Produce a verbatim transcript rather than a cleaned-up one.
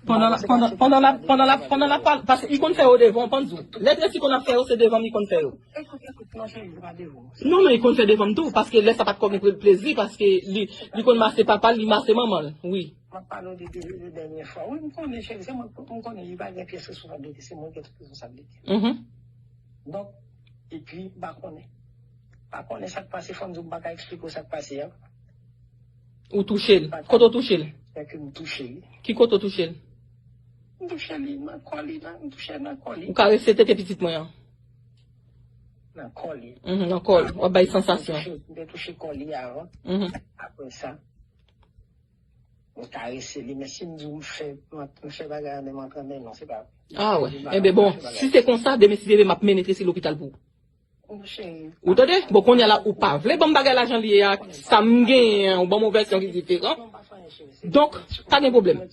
Pandan la, pandan, pandan la, pandan la, pandan la pale, paske li konn fè yo devan, pandan. Lè Tracy konn ap fè yo, se devan m li konn fè yo. Ekout, ekout, non, cheri, se pa devan. Non, men li konn fè devan m tou, paske lè sa pa t ko gen plezi, paske li, li konn mase papa l, li mase manman l, wi. M ap pale w de, de, de dènye fwa. Wi, m konnen, cheri, se mwen, m konnen li pa gen pyès responsablite, se mwen ki gen tout responsablite. Mhm. Donk, epi, m pa konnen. M pa konnen sa k pase, fò m di w, m pa ka eksplike w sa k pase a. Ou touche l. Kote w touche l? Fè ke m touche li. Ki kote w touche l? M touche li nan kò li, nan, m touche nan kò li. Ou karese tete pitit mwen an? Nan kò li. Mhm, nan kò l. W ap bay sansasyon. M te touche, m te touche kò li avan. Mhm. Apre sa, m karese li. Men si m di w m fè, m fè bagay an de m antrene, non, se pa vre. Ah wè. Enben bon, si se konsa, demen si Dye vle, m ap mennen Tracy lopital pou ou. Ou tande? Bon, kounye a la, ou pa vle ban m bagay la jan li ye a, sa m genyen an, ou ban m yon vèsyon ki diferan. Donk, pa gen pwoblèm.